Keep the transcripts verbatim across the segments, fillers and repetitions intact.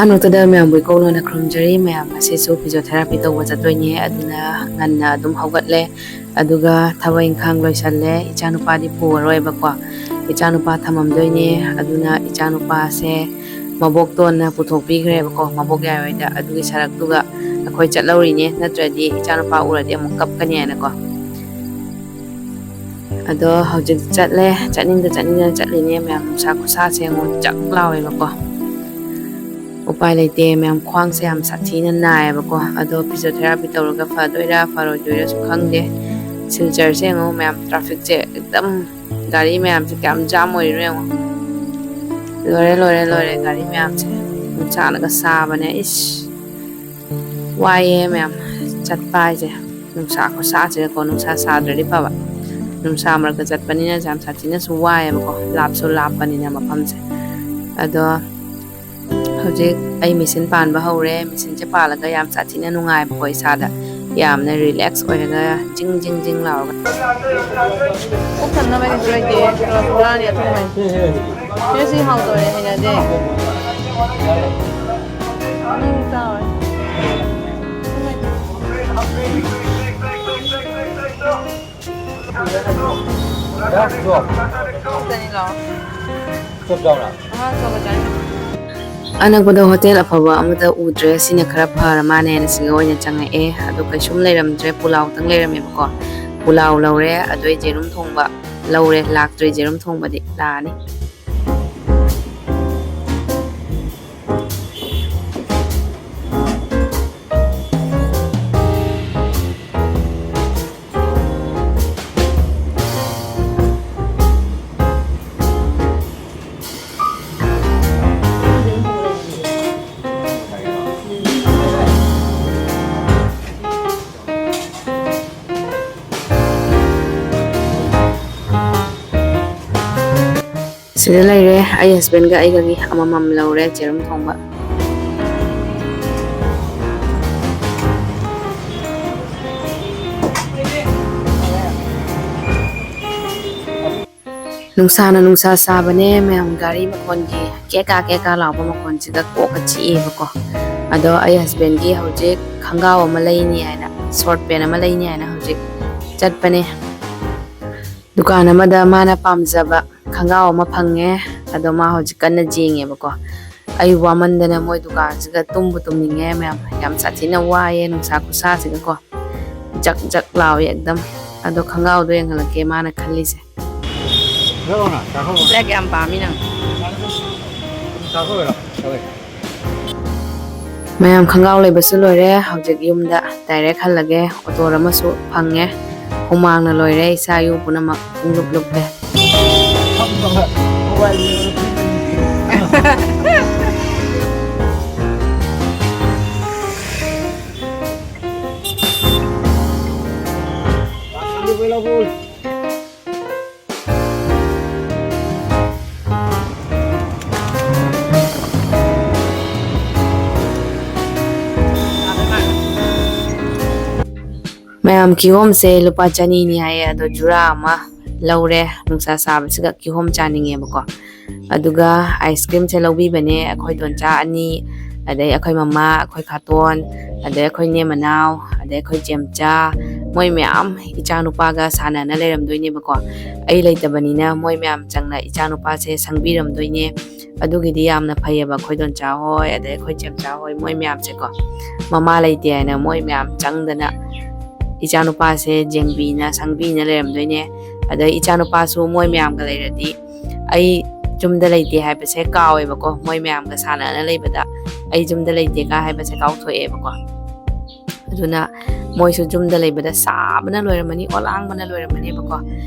ꯅꯣꯛꯇꯗ ꯃꯌꯥꯝꯕꯨ ꯏꯀꯧ ꯂꯣꯟꯅ ꯈꯨꯔꯨꯝꯖꯔꯤ꯫ ꯃꯌꯥꯝ ꯉꯁꯤꯁꯨ physiotherapy ꯇꯧꯕ ꯆꯠꯇꯣꯏꯅꯦ, ꯑꯗꯨꯅ ꯉꯟꯅ ꯑꯗꯨꯝ ꯍꯧꯒꯠꯂꯦ꯫ ꯑꯗꯨꯒ ꯊꯕꯛ ꯏꯪꯈꯥꯡ ꯂꯣꯏꯁꯜꯂꯦ꯫ ꯏꯆꯥꯅꯨꯄꯥꯗꯤ ꯄꯨꯔꯔꯣꯏꯕꯀꯣ, ꯏꯆꯥꯅꯨꯄꯥ ꯊꯝꯃꯝꯗꯣꯏꯅꯦ꯫ ꯑꯗꯨꯅ ꯏꯆꯥꯅꯨꯄꯥꯁꯦ ꯃꯕꯣꯛꯇꯣꯟꯅ ꯄꯨꯊꯣꯛꯄꯤꯈ꯭ꯔꯦꯕꯀꯣ, ꯃꯕꯣꯛ ꯌꯥꯏꯔꯣꯏꯗ꯫ ꯑꯗꯨꯒꯤ ꯁꯔꯛꯇꯨꯒ ꯑꯩꯈꯣꯏ ꯆꯠꯍꯧꯔꯤꯅꯦ, ꯅꯠꯇ꯭ꯔꯗꯤ ꯏꯆꯥꯅꯨꯄꯥ ꯎꯔꯗꯤ ꯑꯃꯨꯛ ꯀꯞꯀꯅꯤ ꯍꯥꯏꯅꯀꯣ꯫ ꯑꯗꯣ ꯍꯧꯖꯤꯛ ꯆꯠꯂꯦ, ꯆꯠꯅꯤꯡꯗ ꯆꯠꯅꯤꯡꯗꯅ ꯆꯠꯂꯤꯅꯦ ꯃꯌꯥꯝ꯫ ꯅꯨꯡꯁꯥ ꯈꯨꯁꯥꯁꯦ ꯑꯃꯨꯛ ꯆꯥꯛ ꯂꯥꯎꯋꯦꯕꯀꯣ꯫ ꯎꯄꯥꯏ ꯂꯩꯇꯦ ꯃꯌꯥꯝ, ꯈ꯭ꯋꯥꯡꯁꯦ ꯌꯥꯝ ꯁꯥꯊꯤꯅ ꯅꯥꯏꯌꯦꯕꯀꯣ꯫ ꯑꯗꯣ physiotherapy ꯇꯧꯔꯒ ꯐꯗꯣꯏꯔꯥ ꯐꯔꯣꯏꯗꯣꯏꯔꯥꯁꯨ ꯈꯪꯗꯦ꯫ ꯁꯤꯜꯆꯔꯁꯦ ꯌꯦꯡꯉꯣ ꯃꯌꯥꯝ, trafficꯁꯦ ꯑꯦꯛꯗꯝ, ꯒꯥꯔꯤ ꯃꯌꯥꯝꯁꯦ ꯀꯌꯥꯝ jam ꯑꯣꯏꯔꯤꯅꯣ ꯌꯦꯡꯉꯣ꯫ ꯂꯣꯏꯔꯦ, ꯂꯣꯏꯔꯦ, ꯂꯣꯏꯔꯦ ꯒꯥꯔꯤ ꯃꯌꯥꯝꯁꯦ꯫ ꯅꯨꯡꯁꯥꯅꯒ ꯁꯥꯕꯅꯦ, ꯏꯁ꯫ ꯋꯥꯏꯌꯦ ꯃꯌꯥꯝ, ꯆꯠꯄ ꯍꯥꯏꯁꯦ꯫ ꯅꯨꯡꯁꯥ ꯈꯨꯁꯥꯁꯤꯒꯀꯣ, ꯅꯨꯡꯁꯥ ꯁꯥꯗ꯭ꯔꯗꯤ ꯐꯕ꯫ ꯅꯨꯡꯁꯥ ꯃꯔꯛꯇ ꯆꯠꯄꯅꯤꯅ ꯌꯥꯝ ꯁꯥꯊꯤꯅꯁꯨ ꯋꯥꯏꯌꯦꯕꯀꯣ, ꯂꯥꯞꯁꯨ ꯂꯥꯞꯄꯅꯤꯅ ꯃꯐꯝꯁꯦ꯫ ꯑꯗꯣ ꯍꯧꯖꯤꯛ ꯑꯩ ꯃꯦꯆꯤꯟ ꯄꯥꯟꯕ ꯍꯧꯔꯦ꯫ ꯃꯦꯆꯤꯟꯁꯦ ꯄꯥꯜꯂꯒ ꯌꯥꯝ ꯁꯥꯊꯤꯅ ꯅꯨꯡꯉꯥꯏꯕꯀꯣ ꯏꯁꯥꯗ꯫ ꯌꯥꯝꯅ relax ꯑꯣꯏꯔꯒ ꯖꯤꯡ ꯖꯤꯡ ꯖꯤꯡ ꯂꯥꯎꯔꯒ꯫ ꯄꯨꯛ ꯊꯟꯅꯕꯅꯤ ꯂꯩꯇꯦ, ꯄꯨꯔꯥ ꯄꯨꯔꯥꯅꯤ ꯑꯊꯣꯡꯕꯅꯤ꯫ ꯁꯤ ꯍꯥꯎꯗꯧꯔꯦ, ꯍꯩꯅꯗꯦ꯫ ꯅꯪ ꯆꯥꯎꯔꯦ꯫ ꯆꯅꯤ ꯂꯥꯛꯑꯣ꯫ ꯑꯉꯥꯡ ꯆꯥꯕ ꯆꯥꯅꯤ꯫ ꯑꯅꯛꯄꯗ ꯍꯣꯇꯦꯜ ꯑꯐꯕ ꯑꯃꯇ ꯎꯗ꯭ꯔꯦ꯫ ꯁꯤꯅ ꯈꯔ ꯐꯔ ꯃꯥꯅꯦꯅ ꯁꯤꯒ ꯑꯣꯏꯅ ꯆꯪꯉꯛꯑꯦ꯫ ꯑꯗꯣ ꯀꯩꯁꯨꯝ ꯂꯩꯔꯝꯗ꯭ꯔꯦ, ꯄꯨꯂꯥꯎꯇꯪ ꯂꯩꯔꯝꯃꯦꯕꯀꯣ꯫ ꯄꯨꯂꯥꯎ ꯂꯧꯔꯦ, ꯑꯗꯨ ꯑꯩ ꯖꯦꯔꯨꯝ ꯊꯣꯡꯕ ꯂꯧꯔꯦ꯫ ꯂꯥꯛꯇ꯭ꯔꯦ ꯖꯦꯔꯨꯝ ꯊꯣꯡꯕꯗꯤ, ꯂꯥꯛꯑꯅꯤ꯫ ꯁꯤꯗ ꯂꯩꯔꯦ, ꯑꯩ husbandꯒ ꯑꯩꯒꯒꯤ ꯑꯃꯃꯝ ꯂꯧꯔꯦ ꯖꯦꯔꯨꯝ ꯊꯣꯡꯕ꯫ ꯅꯨꯡꯁꯥꯅ ꯅꯨꯡꯁꯥ ꯁꯥꯕꯅꯦ ꯃꯌꯥꯝ, ꯒꯥꯔꯤ ꯃꯈꯣꯟꯒꯤ ꯀꯦꯀꯥ ꯀꯦꯀꯥ ꯂꯥꯎꯕ ꯃꯈꯣꯟꯁꯤꯒ ꯀꯣꯛꯀ ꯆꯤꯛꯑꯦꯕꯀꯣ꯫ ꯑꯗꯣ ꯑꯩ husbandꯒꯤ ꯍꯧꯖꯤꯛ ꯈꯣꯡꯒ꯭ꯔꯥꯎ ꯑꯃ ꯂꯩꯅꯤ ꯍꯥꯏꯅ, short pant ꯑꯃ ꯂꯩꯅꯤ ꯍꯥꯏꯅ ꯍꯧꯖꯤꯛ ꯆꯠꯄꯅꯦ꯫ ꯗꯨꯀꯥꯟ ꯑꯃꯗ ꯃꯥꯅ ꯄꯥꯝꯖꯕ ꯈꯣꯡꯒ꯭ꯔꯥꯎ ꯑꯃ ꯐꯪꯉꯦ꯫ ꯑꯗꯣ ꯃꯥ ꯍꯧꯖꯤꯛ ꯀꯟꯅ ꯌꯦꯡꯉꯦꯕꯀꯣ꯫ ꯑꯩ ꯋꯥꯃꯟꯗꯅ ꯃꯣꯏ ꯗꯨꯀꯥꯟꯁꯤꯒ ꯇꯨꯝꯕꯨ ꯇꯨꯝꯅꯤꯡꯉꯦ ꯃꯌꯥꯝ, ꯌꯥꯝ ꯁꯥꯊꯤꯅ ꯋꯥꯏꯌꯦ ꯅꯨꯡꯁꯥ ꯈꯨꯁꯥꯁꯤꯒꯀꯣ꯫ ꯖꯛ ꯖꯛ ꯂꯥꯎꯋꯦ ꯑꯦꯛꯗꯝ꯫ ꯑꯗꯣ ꯈꯣꯡꯒ꯭ꯔꯥꯎꯗꯣ ꯌꯦꯡꯍꯜꯂꯛꯀꯦ ꯃꯥꯅ ꯈꯜꯂꯤꯁꯦ꯫ Black ꯌꯥꯝ ꯄꯥꯝꯃꯤ ꯅꯪ꯫ ꯃꯌꯥꯝ, ꯈꯣꯡꯒ꯭ꯔꯥꯎ ꯂꯩꯕꯁꯨ ꯂꯣꯏꯔꯦ꯫ ꯍꯧꯖꯤꯛ ꯌꯨꯝꯗ direct ꯍꯜꯂꯒꯦ꯫ ꯑꯣꯇꯣ ꯑꯃꯁꯨ ꯐꯪꯉꯦ꯫ ꯍꯨꯃꯥꯡꯅ ꯂꯣꯏꯔꯦ ꯏꯁꯥ ꯏꯎ ꯄꯨꯝꯅꯃꯛ꯫ ꯄꯨꯡꯂꯨꯞ ꯂꯨꯞꯄꯦ꯫ ꯃꯌꯥꯝ, ꯀꯤꯍꯣꯝꯁꯦ ꯂꯨꯄꯥ ꯆꯅꯤꯅꯤ ꯍꯥꯏꯌꯦ, ꯑꯗꯣ ꯖꯨꯔꯥ ꯑꯃ ꯂꯧꯔꯦ꯫ ꯅꯨꯡꯁꯥ ꯁꯥꯕꯁꯤꯒ ꯀꯤꯍꯣꯝ ꯆꯥꯅꯤꯡꯉꯦꯕꯀꯣ꯫ ꯑꯗꯨꯒ ice creamꯁꯦ ꯂꯧꯕꯤꯕꯅꯦ ꯑꯩꯈꯣꯏ ꯗꯣꯟꯆꯥ ꯑꯅꯤ, ꯑꯗꯩ ꯑꯩꯈꯣꯏ ꯃꯃꯥ, ꯑꯩꯈꯣꯏ ꯈꯥꯇꯣꯟ, ꯑꯗꯩ ꯑꯩꯈꯣꯏ ꯏꯅꯦ ꯃꯅꯥꯎ, ꯑꯗꯩ ꯑꯩꯈꯣꯏ ꯆꯦꯝꯆꯥ, ꯃꯣꯏ ꯃꯌꯥꯝ ꯏꯆꯥꯅꯨꯄꯥꯒ ꯁꯥꯟꯅꯅ ꯂꯩꯔꯝꯗꯣꯏꯅꯦꯕꯀꯣ꯫ ꯑꯩ ꯂꯩꯇꯕꯅꯤꯅ ꯃꯣꯏ ꯃꯌꯥꯝ ꯆꯪꯅ ꯏꯆꯥꯅꯨꯄꯥꯁꯦ ꯁꯪꯕꯤꯔꯝꯗꯣꯏꯅꯦ꯫ ꯑꯗꯨꯒꯤꯗꯤ ꯌꯥꯝꯅ ꯐꯩꯌꯦꯕ ꯑꯩꯈꯣꯏ ꯗꯣꯟꯆꯥ ꯍꯣꯏ, ꯑꯗꯩ ꯑꯩꯈꯣꯏ ꯆꯦꯝꯆꯥ ꯍꯣꯏ, ꯃꯣꯏ ꯃꯌꯥꯝꯁꯦꯀꯣ꯫ ꯃꯃꯥ ꯂꯩꯇꯦ ꯍꯥꯏꯅ ꯃꯣꯏ ꯃꯌꯥꯝ ꯆꯪꯗꯅ ꯏꯆꯥꯅꯨꯄꯥꯁꯦ ꯌꯦꯡꯕꯤꯅ ꯁꯪꯕꯤꯅ ꯂꯩꯔꯝꯗꯣꯏꯅꯦ꯫ ꯑꯗꯩ ꯏꯆꯥꯅꯨꯄꯥꯁꯨ ꯃꯣꯏ ꯃꯌꯥꯝꯒ ꯂꯩꯔꯗꯤ ꯑꯩ ꯌꯨꯝꯗ ꯂꯩꯇꯦ ꯍꯥꯏꯕꯁꯦ ꯀꯥꯎꯋꯦꯕꯀꯣ꯫ ꯃꯣꯏ ꯃꯌꯥꯝꯒ ꯁꯥꯟꯅꯅ ꯂꯩꯕꯗ ꯑꯩ ꯌꯨꯝꯗ ꯂꯩꯇꯦꯒ ꯍꯥꯏꯕꯁꯦ ꯀꯥꯎꯊꯣꯛꯑꯦꯕꯀꯣ꯫ ꯑꯗꯨꯅ ꯃꯣꯏꯁꯨ ꯌꯨꯝꯗ ꯂꯩꯕꯗ ꯁꯥꯕꯅ ꯂꯣꯏꯔꯝꯃꯅꯤ, ꯑꯣꯂꯥꯡꯕꯅ ꯂꯣꯏꯔꯝꯃꯅꯦꯕꯀꯣ꯫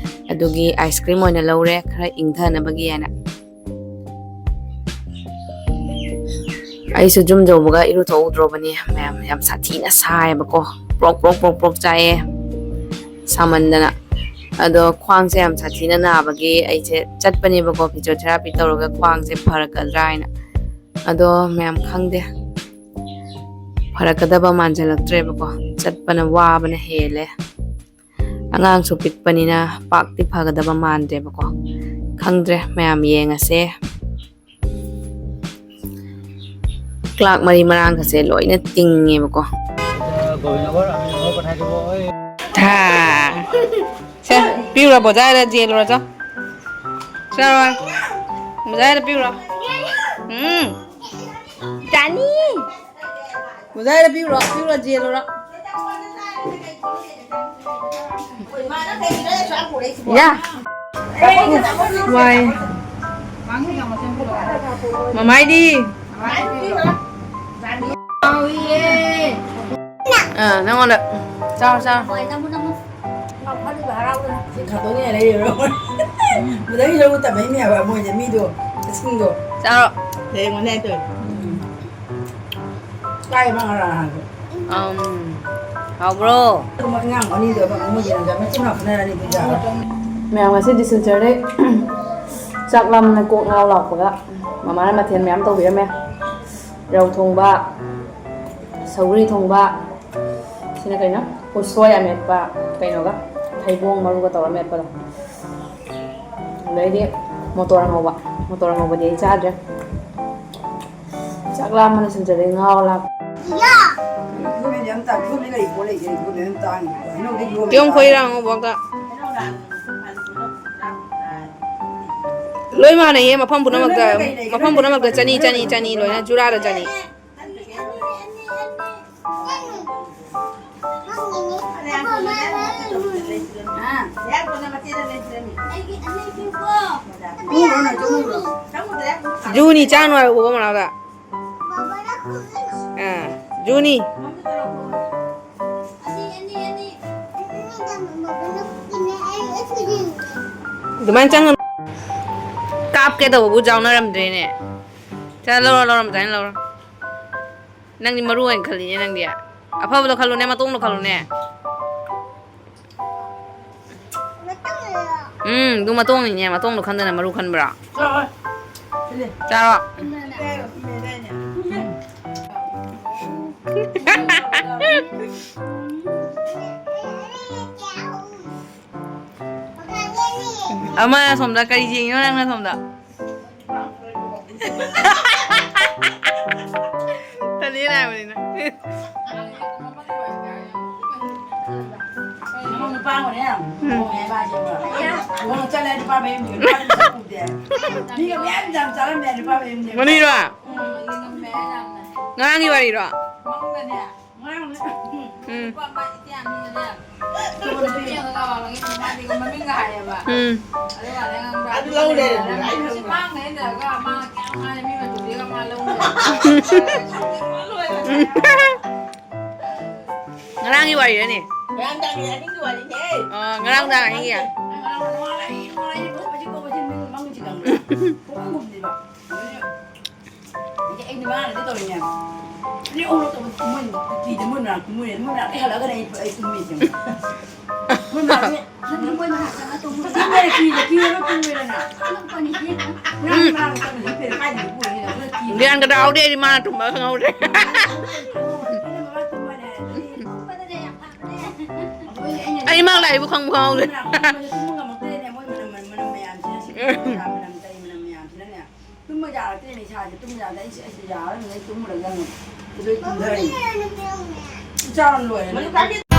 ꯑꯗꯨꯒꯤ ice cream ꯑꯣꯏꯅ ꯂꯧꯔꯦ, ꯈꯔ ꯏꯪꯊꯅꯕꯒꯤ ꯍꯥꯏꯅ꯫ ꯑꯩꯁꯨ ꯌꯨꯝ ꯌꯧꯕꯒ ꯏꯔꯨꯊꯣꯛꯍꯧꯗ꯭ꯔꯣꯕꯅꯤ ꯃꯌꯥꯝ, ꯌꯥꯝ ꯁꯥꯊꯤꯅ ꯁꯥꯏꯌꯦꯕꯀꯣ꯫ ꯄ꯭ꯔꯣꯛ ꯄ꯭ꯔꯣꯛ ꯄ꯭ꯔꯣꯛ ꯄ꯭ꯔꯣꯛ ꯆꯥꯛꯑꯦ ꯁꯥꯃꯟꯗꯅ꯫ ꯑꯗꯣ ꯈ꯭ꯋꯥꯡꯁꯦ ꯌꯥꯝ ꯁꯥꯊꯤꯅ ꯅꯥꯕꯒꯤ ꯑꯩꯁꯦ ꯆꯠꯄꯅꯦꯕꯀꯣ, physiotherapy ꯇꯧꯔꯒ ꯈ꯭ꯋꯥꯡꯁꯦ ꯐꯔꯛꯀꯗ꯭ꯔꯥ ꯍꯥꯏꯅ꯫ ꯑꯗꯣ ꯃꯌꯥꯝ, ꯈꯪꯗꯦ, ꯐꯔꯛꯀꯗꯕ ꯃꯥꯟꯁꯤꯜꯂꯛꯇ꯭ꯔꯦꯕꯀꯣ꯫ ꯆꯠꯄꯅ ꯋꯥꯕꯅ ꯍꯦꯜꯂꯦ꯫ ꯑꯉꯥꯡꯁꯨ ꯄꯤꯛꯄꯅꯤꯅ ꯄꯥꯛꯇꯤ ꯐꯒꯗꯕ ꯃꯥꯟꯗ꯭ꯔꯦꯕꯀꯣ꯫ ꯈꯪꯗ꯭ꯔꯦ, ꯃꯌꯥꯝ ꯌꯦꯡꯉꯁꯦ꯫ ꯀ꯭ꯂꯥꯛ ꯃꯔꯤ ꯃꯔꯥꯡꯒꯁꯦ ꯂꯣꯏꯅ ꯇꯤꯡꯉꯦꯕꯀꯣ꯫ ꯊꯥ꯫ ꯁꯦ, ꯄꯤꯔꯨꯔꯣ, ꯕꯣꯖꯥꯏꯗ ꯌꯦꯜꯂꯨꯔꯣ, ꯆꯣ꯫ ꯆꯥꯔꯣ꯫ ꯕꯣꯖꯥꯏꯗ ꯄꯤꯔꯨꯔꯣ꯫ ꯎꯝ꯫ ꯆꯥꯅꯤ꯫ ꯕꯣꯖꯥꯏꯗ ꯄꯤꯔꯨꯔꯣ, ꯄꯤꯔꯨꯔꯣ, ꯌꯦꯜꯂꯨꯔꯣ꯫ ꯌꯥ꯫ ꯋꯥꯏ꯫ ꯃꯃꯥꯏꯗꯤ꯫ ꯑꯥ, ꯅꯪꯉꯣꯟꯗ꯫ ꯆꯥꯔꯣ, ꯆꯥꯔꯣ꯫ ꯁꯤ ꯈꯥꯗꯣꯛꯅꯤꯡꯉꯥꯏ ꯂꯩꯔꯔꯣꯏ꯫ ꯃꯊꯪꯒꯤ ꯂꯧꯕ ꯇꯝꯃꯛꯏꯅꯦ ꯍꯥꯏꯕ ꯃꯣꯏꯁꯦ, ꯃꯤꯗꯣ, ꯃꯁꯤꯡꯗꯣ꯫ ꯆꯥꯔꯣ꯫ ꯌꯦꯡꯉꯨꯅꯦ ꯇꯧꯔꯤꯗꯣ꯫ ꯎꯝ꯫ ꯀꯥꯏ ꯃꯥ ꯉꯔꯥꯡ ꯍꯥꯏꯕ? ꯑꯝ, ꯍꯥꯎꯕ꯭ꯔꯣ? ꯑꯗꯨꯝ ꯑꯉꯥꯡ ꯑꯅꯤꯗꯣ ꯑꯗꯨꯝ ꯃꯣꯏ ꯌꯦꯡꯉꯒ ꯃꯆꯤꯟ ꯃꯅꯥꯎ ꯈꯠꯅꯔꯅꯤ ꯑꯗꯨ ꯌꯥꯔꯣꯏ꯫ ꯃꯌꯥꯝ ꯉꯁꯤ ꯗꯤꯁꯄꯦꯟꯁꯔꯗꯩ ꯆꯥꯛ ꯂꯥꯝꯅ ꯀꯣꯛ ꯉꯥꯎ ꯂꯥꯛꯄꯒ ꯃꯃꯥꯅ ꯃꯊꯦꯜ ꯃꯌꯥꯝ ꯇꯧꯕꯤꯔꯝꯃꯦ꯫ ꯔꯧ ꯊꯣꯡꯕ, ꯁꯧꯒ꯭ꯔꯤ ꯊꯣꯡꯕ, ꯁꯤꯅ ꯀꯩꯅꯣ? ꯎꯁꯣꯏ ꯑꯃꯦꯠꯄ ꯀꯩꯅꯣꯒ, ꯊꯩꯕꯣꯡ ꯃꯔꯨꯒ ꯇꯧꯔ ꯃꯦꯠꯄꯗꯣ꯫ ꯑꯗꯩꯗꯤ ꯃꯣꯇꯣꯔ ꯑꯉꯧꯕ꯫ ꯃꯣꯇꯣꯔ ꯑꯉꯧꯕꯗꯤ ꯑꯩ ꯆꯥꯗ꯭ꯔꯦ꯫ ꯆꯥꯛ ꯂꯥꯝꯕꯅ ꯁꯤꯟꯖꯔꯦ, ꯉꯥꯎꯔ ꯂꯥꯛ-꯫ ꯌꯣꯟꯕꯗꯤ ꯌꯥꯝ ꯇꯥꯡ-, ꯌꯣꯟꯕꯗꯤ ꯂꯩ ꯄꯣꯠ ꯂꯩꯇꯦ, ꯌꯣꯟꯕꯗꯤ ꯌꯥꯝ ꯇꯥꯡꯉꯤ꯫ ꯍꯩꯅꯧꯗꯤ ꯌꯣꯟꯕ ꯀꯤꯍꯣꯝ ꯈꯣꯏꯔꯥ ꯇꯥꯡꯉꯤ꯫ ꯑꯉꯧꯕ ꯑꯝꯇ꯫ ꯂꯣꯏ ꯃꯥꯟꯅꯩꯌꯦ, ꯃꯐꯝ ꯄꯨꯝꯅꯃꯛꯇ, ꯃꯐꯝ ꯄꯨꯝꯅꯃꯛꯇ ꯆꯅꯤ, ꯆꯅꯤ, ꯆꯅꯤ, ꯂꯣꯏꯅ ꯖꯨꯔꯥꯗ ꯆꯅꯤ꯫ ꯖꯨꯅꯤ ꯆꯥꯅꯨ ꯍꯥꯏꯕ ꯕꯣꯕꯣ ꯃꯅꯥꯎꯗ꯫ ꯑꯥ, ꯖꯨꯅꯤ꯫ ꯑꯗꯨꯃꯥꯏꯅ ꯆꯪꯒꯅꯨ꯫ ꯀꯥꯞꯀꯦ ꯇꯧꯕꯕꯨ ꯌꯥꯎꯅꯔꯝꯗ꯭ꯔꯦꯅꯦ꯫ ꯆꯠꯂꯣ, ꯂꯧꯔꯣ, ꯂꯧꯔꯣ, ꯃꯆꯥꯅꯤ ꯂꯧꯔꯣ꯫ ꯅꯪꯗꯤ ꯃꯔꯨ ꯑꯣꯏꯅ ꯈꯜꯂꯤꯅꯦ ꯅꯪꯗꯤ꯫ ꯑꯐꯕꯗꯣ ꯈꯜꯂꯨꯅꯦ, ꯃꯇꯣꯡꯗꯣ ꯈꯜꯂꯨꯅꯦ꯫ ꯎꯝ, ꯑꯗꯨ ꯃꯇꯣꯡꯅꯤꯅꯦ, ꯃꯇꯣꯡꯗꯣ ꯈꯟꯗꯅ ꯃꯔꯨ ꯈꯟꯕ꯭ꯔꯥ? ꯆꯥꯔꯣ꯫ ꯑꯃ ꯁꯣꯝꯗ ꯀꯔꯤ ꯌꯦꯡꯉꯤꯅꯣ ꯅꯪꯅ ꯁꯣꯝꯗ? ꯇꯜꯂꯤ ꯍꯥꯏꯕꯅꯤꯅ꯫ ꯅꯃꯧ ꯅꯨꯄꯥ ꯑꯃꯅꯦ, ꯎꯝ꯫ ꯂꯨꯍꯣꯡꯉꯦ ꯍꯥꯏꯕ ꯍꯥꯏꯁꯦ꯫ ꯂꯨꯍꯣꯡ ꯆꯠꯂꯦ ꯅꯨꯄꯥ ꯃꯌꯨꯝꯗ, ꯅꯨꯄꯥꯗꯤ ꯃꯁꯛ ꯎꯗꯦ꯫ ꯃꯤꯒ ꯃꯌꯥꯝ ꯌꯥꯝ ꯆꯥꯔꯝꯃꯦ ꯅꯨꯄꯥ ꯃꯌꯨꯝꯗ꯫ ꯃꯅꯤꯔꯣ? ꯎꯝ꯫ ꯉꯔꯥꯡꯒꯤ ꯋꯥꯔꯤꯔꯣ? ꯃꯪꯗꯅꯦ꯫ ꯎꯝ꯫ ꯎꯝ꯫ ꯑꯗꯨ ꯂꯧ ꯂꯩꯔꯝꯃꯦ꯫ ꯉꯔꯥꯡꯒꯤ ꯋꯥꯔꯤꯔꯅꯦ? ꯉꯔꯥꯡ ꯅꯨꯡꯗꯥꯡꯒꯤ ꯑꯍꯤꯡꯒꯤ ꯋꯥꯔꯤꯅꯦ꯫ ꯑꯣ, ꯉꯔꯥꯡ ꯅꯨꯡꯗꯥꯡ ꯑꯍꯤꯡꯒꯤ꯫ ꯑꯗꯩ ꯑꯩꯅ ꯃꯥꯅꯗꯤ ꯇꯧꯔꯤꯅꯦ꯫ ꯑꯅꯤ ꯑꯍꯨꯝꯂꯛ ꯇꯧꯕꯗ ꯃꯣꯏ ꯀꯤꯗꯦ, ꯃꯣꯏ ꯃꯅꯥꯛꯇ, ꯃꯣꯏ, ꯃꯣꯏ ꯃꯅꯥꯛꯇ ꯍꯜꯂꯛꯑꯒꯅꯦ ꯑꯩ, ꯑꯩ ꯇꯨꯝꯃꯤꯁꯦ꯫ ꯃꯣꯏ ꯃꯅꯥꯛꯇ ꯅꯪ ꯃꯣꯏ ꯃꯅꯥꯛꯇ ꯆꯪꯉ ꯇꯨꯝꯃꯨ꯫ ꯇꯨꯝꯕꯅ ꯀꯤꯗꯦ, ꯀꯤꯔꯒ ꯇꯨꯝꯃꯦꯗꯅ꯫ ꯅꯪ ꯃꯅꯥꯛꯇ ꯆꯪꯉ ꯍꯤꯞꯄꯦ, ꯀꯥꯏꯗꯒꯤ ꯄꯨꯔꯤꯅꯣ? ꯃꯣꯏ ꯀꯤꯗꯦ꯫ ꯒ꯭ꯌꯥꯟꯒ ꯇꯥꯍꯧꯗꯦ ꯑꯩꯗꯤ ꯃꯥꯅ ꯇꯨꯝꯕ ꯈꯪꯍꯧꯗ꯭ꯔꯦ꯫ ꯑꯩꯅ ꯃꯃꯥ ꯇꯨꯝꯕꯅꯦ, ꯑꯗꯩ ꯑꯩ ꯃꯥ ꯂꯥꯛꯏꯕꯨ ꯈꯪꯕꯨ ꯈꯪꯍꯧꯗꯦ꯫ ꯃꯣꯏ ꯃꯅꯥꯛꯇ ꯇꯨꯝꯕꯁꯦ ꯇꯨꯝꯕ ꯉꯝꯃꯛꯇ꯭ꯔꯦꯅꯦ, ꯃꯣꯏ ꯃꯅꯝ, ꯃꯅꯝ ꯃꯌꯥꯝꯁꯤꯅ, ꯁꯤ ꯃꯅꯝ, ꯀꯔꯤ ꯃꯅꯝ ꯃꯌꯥꯝꯁꯤꯅꯅꯦ꯫ ꯇꯨꯝꯕ ꯌꯥꯔꯛꯇ꯭ꯔꯦꯅꯦ ꯏꯁꯥꯁꯦ꯫ ꯇꯨꯝꯕ ꯌꯥꯗ ꯑꯩꯁꯦ, ꯑꯩꯁꯦ ꯌꯥꯔꯔꯣꯏ꯫ ꯑꯩ ꯇꯨꯝꯃꯨꯔꯒꯦ ꯑꯃꯨꯛ꯫ ꯑꯗꯨ ꯑꯩ ꯇꯨꯝꯊꯔꯦ꯫ ꯏꯆꯥ ꯂꯣꯏꯔꯦ꯫